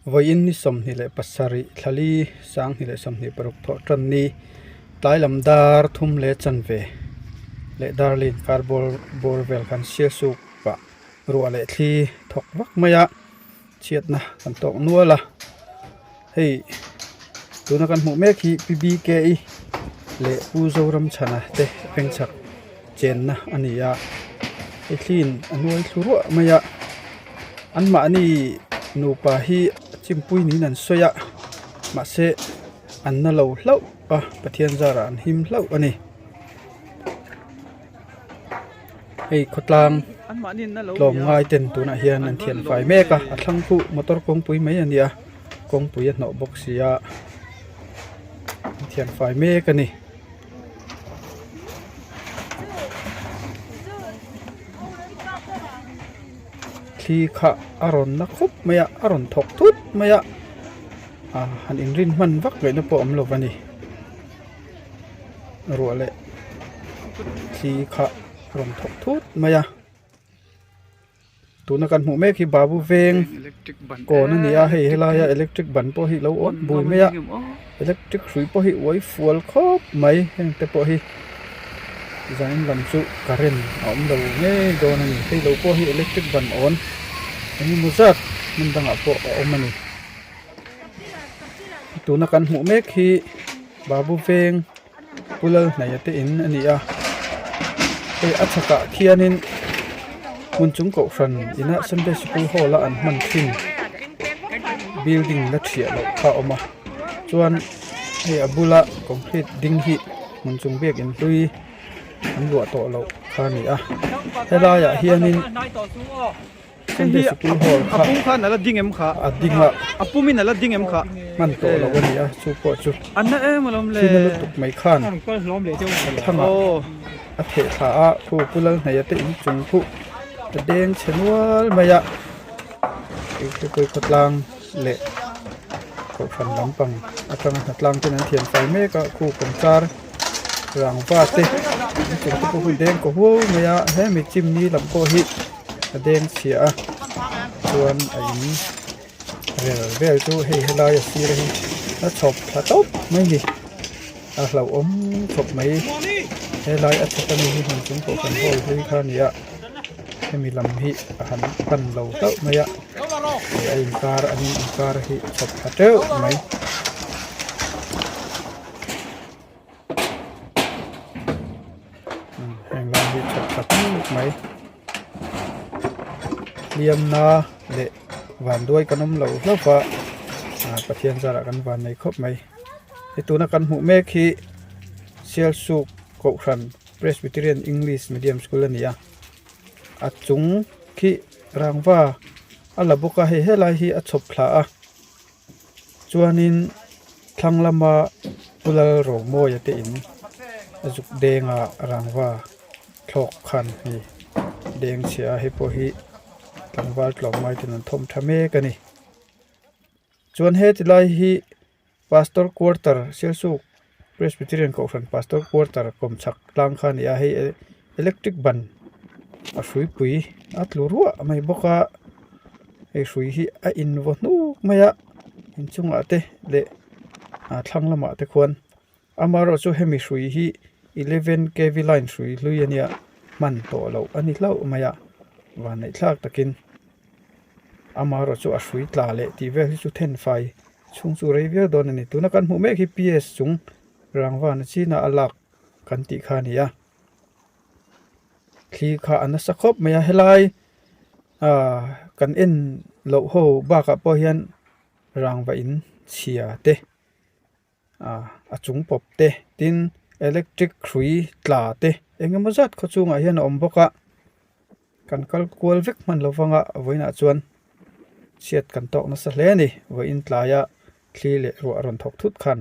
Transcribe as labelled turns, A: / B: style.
A: Vawiin ni 27 thlali 2026 thawh tan ni tlai lam dar thum leh chanve leh dar lane kar bawr bawr vel khan sial suk pah ruah leh thli thawk vak mai a chhiatna kan tawk nual a hei tuna kan hmuh mek hi P B K leh Pu Zoramchhana te vengchhak chenna a ni a hei thliin a hnuai thlu ruah mai a anmahni nupa hi chimpui niin an sawi a mahse an na lo hlauh a Pathian zarah an him hlauh a ni hei khawtlang tlawmngai ten tunah hian an thian fai mek a a thlang pawh motor kawngpui mai a ni a kawngpui a hnawh bawk si a an thian fai mek a ni. Thli kha a rawn na khawp mai a a rawn thawk thut mai a ah han inrin hman vak ngaihna pawh a awm lo a ni ruah leh thli kha a rawn thawk thut mai a. Tuna kan hmuh mek hi Babu veng kawn a ni a hei helaia electric ban pawh hi lo awt bui mai a electric hrui pawh hi uai fual khawp mai heng te pawh hi zanin lam chu current a awm lo ngei dawn a ni hei lo pawh hi electric ban awn engemaw zat hmun dangah pawh a awm a ni tuna kan hmuh mek hi Babu veng. Pu Lalhnaia te in a ni a hei a chhakah khianin hmun chung kohhran inah Sunday sikul hall a an hman thin building la thiah loh kha a awm a chuan hei a bula concrete ding hi hmun chung biakin hlui an luah tawh loh kha a ni a helaiah hianin. Sunday sikul hall kha
B: a pum khan ala ding em kha
A: a ding a
B: a pum in ala ding em kha
A: hman tawh lo a ni a chu pawh chu
B: an na em alawm le
A: thil lutuk mai khan thlang ah a theh thla a khu pu Lalhnaia te in chung khu a deng chhe nual mai a Hripui khawtlang leh kohhran lampang atanga hnatlang ten an thiam fai mek a khu kawngchar rangva te in chung te pawh hi deng kaw huau mai a hemi chimni lam pawh hi. a deng chhia a chuan a in rel vel chu hei helai a sir hi a chhawp thla tawp mai a ni a hlauhawm khawp mai helai a chhawp ami hi hmun chung pawh kan hawl hlui kha a ni a hemi lam hi a han pan lo hlauh mai a hei a inkar an in inkar hi a chhawp thla teuh mai. Heng lai hi tha tha khawp mai hliamna leh vanduai kan awm lo hlauh va ah Pathian zarah kan van nei khawp mai hei tuna kan hmuh mek hi Sialsuk Kohhran Presbyterian English Medium School a ni a a chung khi rangva a la bawk a hei helai hi a chhawp thla a. Chuanin thlang lama Pu Lalromawia te in a zuk denga rangva thlawk khan hei deng chhia a hei pawh hi tlangval tlawmngai ten an thawm tha mek a ni. Chuan heti lai hi Pastor quarter Sialsuk Presbyterian Kohhran Pastor quarter kawmchhak tlang kha a ni a hei electric ban a hruipui a tlu ruah mai bawk a hei hrui hi a invaw hnuk mai a inchungah te leh a thlang lamah te khuan amaherawh chu hemi hrui hi eleven k v line hrui hlui a nia hman tawh loh a ni hlauh mai a vanneih thlak takin amaherawh chu a hrui tla leh tih vel hi chu thenfai chhung chu rei viau dawn a ni tuna kan hmuh mek hi p s chung rangvan a china a lak kan tih kha a ni a thli kha a nasa khawp mai a helai ah kan en loh ho bakah pawh hian rangva in chhia te ah a chung pawp te tin electric hrui tla te eng emaw zat khaw chungah hian a awm bawk a kan kal kual vek hman lo vang a vawiinah chuan chhiat kan tawk nasa hle a ni vawiin tlaia thli leh ruah rawn thawk thut khan.